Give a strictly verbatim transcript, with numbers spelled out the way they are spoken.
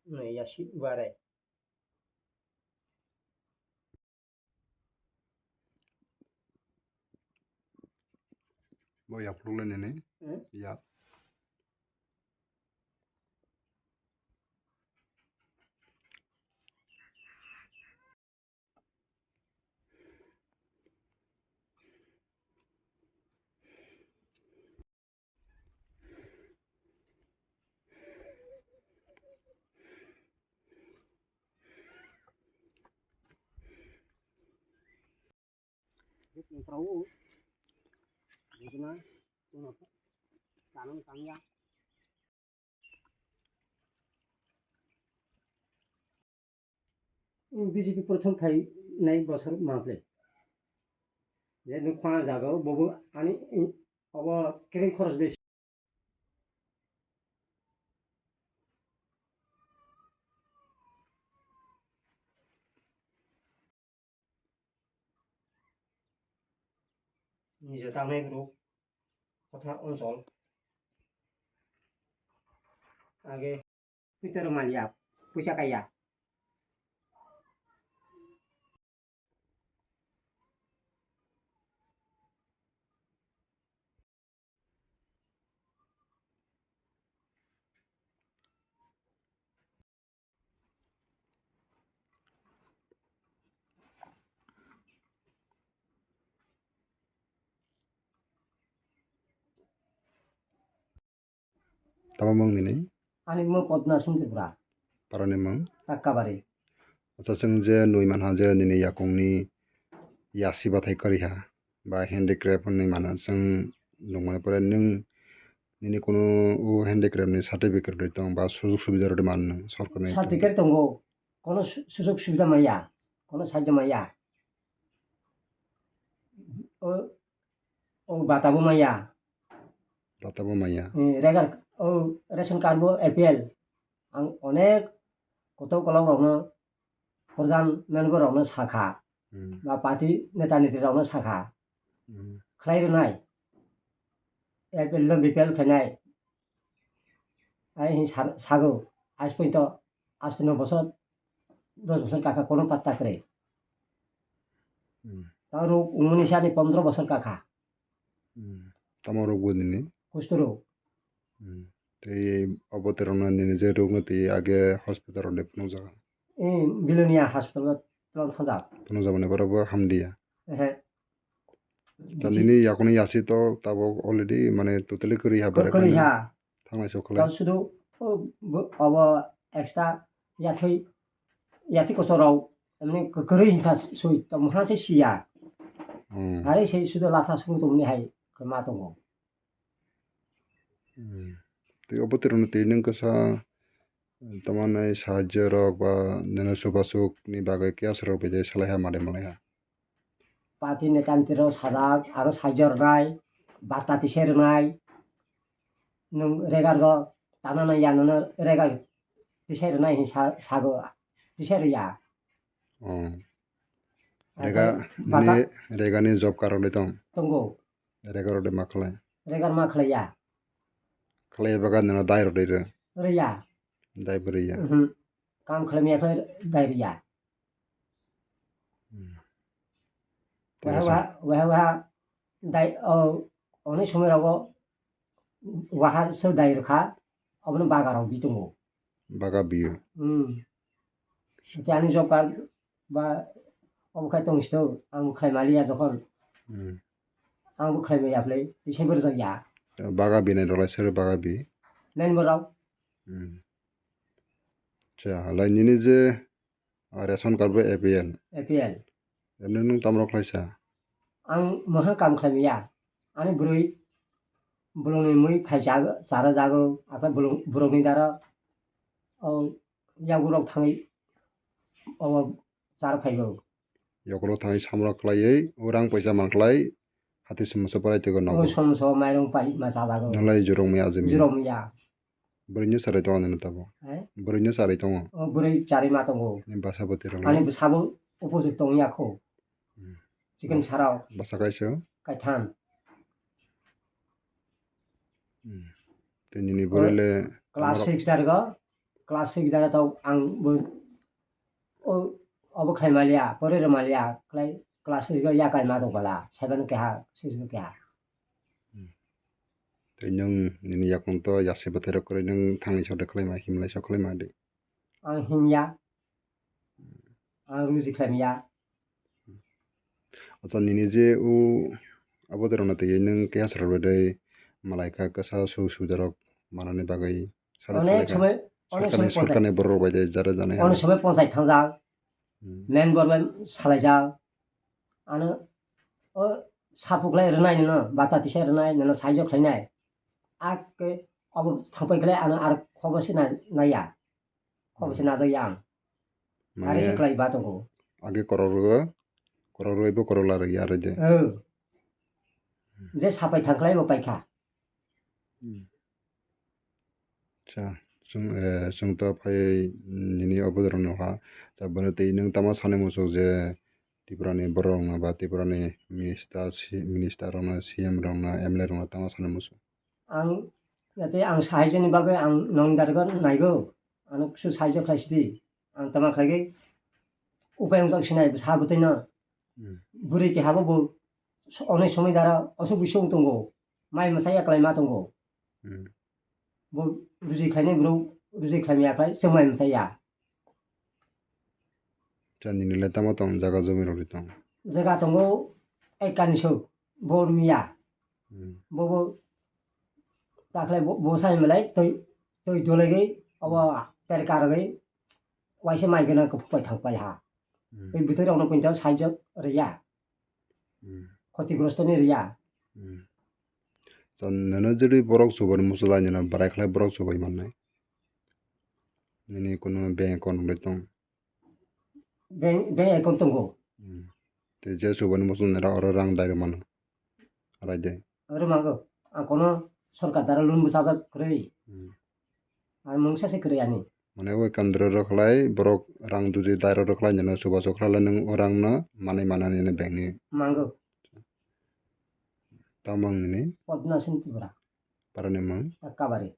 Yasi bare. Bo yaphluk lai nini. Hmm? Yap. B J P prothom phainai bosor mangle. Je nwng khwna jaga o, bobo ani, obo kereng khoros besi. Nije tangnai rok kotha onchol age. Puitaro manya, puisa kaya. Tamo mung nini? Ani mung Padma Singh Tripura. Parani mung? Kakkabari. Acha, chwng je nui manha je nini yakungni yasi bathai kwrwi ha, ba handicraft hinwi mano chwng nungmani pore nwng nini kunu o handicraft ni certificate rwdi tong ba sujug subida rwdi mano nwng sorkarni? Certificate tongo, kono su-, sujug subida maya, kono sahajyo maya. O, o bata bo maya. Bata bo maya. Eh, regar, o ration card bo A P L. Ang onek kotor kolok rokno, pradhan member rokno sakha. Hmm. Ba party neta netri rokno sakha. Hmm. Khlai rwnai. A P L no B P L khlainai. Ai hin sa-, sago. Ais pointo asto no bosor, dos bosor kakha kono patta kwrwi. Hmm. Ta rok umuni sani pondro bosor kakha. Hmm. Tamo rok bo nini? Kustu rok. Hmm. Tei obo terong no nini je rok no tei age hospital rok de phunukjak? Eh, Bilonia hospital o tong thajak. Phunukjak mani borok bo hamliya. Ehe. Ta nini yakuni yasi to tabok already mane totally kwrwi ha, kwrwi berek kwrwi ha. Thangnai sok khlai. Tao sudu, o, bo, obo extra yathwi, yathwi koso rok, emni kwrwi hinpha sui, tamo ha se siya. Hmm. Are se sudu latha sung tongni hai, ma tongo. Hmm. Tei obo terong tei nwng kasa, tamo nai sahajyo rok ba nini chubasuk ni bagwi kya sorok bai salai ha made malai ha. Party ni kanti rok sajak, aro sahajyo rwnai, bata tisai rwnai, nwng regar rok tana nai ya nono regar tisai rwnai hin sa-, sago, tisai rwya. Oh. Aro rega, bata nini rega ni job card rok de tong? Tongo. Regar rok de ma khlai? Regar ma khlai ya. Khlai baga nini dai rok de rw? Rwya. Dai bo rwya. Mhm. Kam khlai maya khlai dai rwya. Hmm. Waha, waha, waha, waha dai, o, oni somoi rogo waha se dai rwkha, obono baga rok bi tongo. Baga biyo. Hmm. Tei ani job card ba obo khai tong sito, ang bo khlai maliya jokhon. Hmm. Ang bo khlai maya phlai, tei sai bo rwjak ya. Baga binai rok lai sero baga bi? Member rok. Hmm. Acha, halai nini je, ah, ration card bo A P L. A P L. Emni nwng tamo rok khlaisa? Ang moha kam khlai maya. Ani bwrwi bolongni mui phai jago, chara jago, aphai bolong, borokni dara, o, yago rok thangwi, o, chara phaigo. Yago rok thangwi samrok khlaiwi, o rang paisa man khlai, hati somoso parai tego nogo. O somoso mairung pai ma chajago. Nalai jurok maya ajimi. Jurok maya. Bwrwino charai tongo nini tabuk? He? Bwrwino charai tongo? O bwrwi charai ma tongo. Nini bwsa bwtwi rok? Ani bwsabo opposite tong ya kho. Hmm. Chicken sarao. Bwsa kaisa? Kaitham. Hmm. Tei nini bwrwi le class six dargo. class six jara tau ang bo o obo khlai maliya, pore rw maliya, khlai class six go yakai ma tong bala, seven keha, six go keha. Tei nwng nini yakung to yasi bwthairok kwrwi nwng thangni sode khlaima, himlai sok khlaima di? Ang himya. Ang ruji khlaimya. Acha nini je o abo de rwna tei nwng keha sara rwdai malai kha kasa su sujarok manani bagwi sade Onek salaikha. Somoi, onek Sorkarni, somoi sorkarni borok rok bai de jara jani Onek hwnwi. Somoi ponchai thangjak. Hmm. Member bai salaijak. Ano o sapuklai rwnai nino, bata tisa rwnai nino, saijo khlainai. Ak ke obo thangpai khlai ano ar khobo se na, naiya. Khobo se Hmm. najak yang. Mane Ari se khlai ba tongo. Age korok rwgo, korok rwgo, korok la rwya rwde. Oh. Je sapai thangkhlai bo paikha. Hmm. Cha, chwng, eh, chwng to phai nini obo dorong no ha. Cha, bono tei nwng tamo sanai muchung je Tripura ni borok rok no ba Tripura ni minister, si-, minister rok no, C M rok no, M L A rok no tamo sanai muchung. Ang, jate ang sahajoni bagwi ang nong dargo naigo. Ano kusu sahajyo khlai sidi. Ang tama khlaigwi upai wngjak sinai sa bwtwi no. Hmm. Bwrwi keha bo bo so-, onai somoi dara osuk bising tongo. Mai mwsai ya kwlai ma tongo. Hmm. Bo ruji khlainai bwrwi ruji khlai maya khlai chwng mai mwsai ya. Cha nini le tamo tong jaga jumi rok ri tong? Jaga tongo ekani so bor miya. Hmm. Bo bo takhle bo, bo sai malai twi, twi dolegwi obo per kargwi waisa mai gana ko pai thang pai ha. Hmm. Tei bwtwi rok no pun jao sai jao riya. Hmm. Khotigrosto ni riya. Hmm. Cha nini jodi borok chubani muchung lai nini barai khlai borok chubai mannai. Nini kunu bank account rok tong? Bank, bank account tongo. Hmm. Tei je chubani muchung nira oro rang dai rw mano. Arai de. Oro mago. Ang kono sorkar dara loan bwsajak kwrwi. Hmm. Ang mungsa se kwrwi ani. Mane oi kandro rok khlai borok rang dudi dai rok khlai nino chubachu khlai nwng o rang no manwi manani bank ni. Mango. Tamang nini? Padma Singh Tripura. Parani mang? Kabari.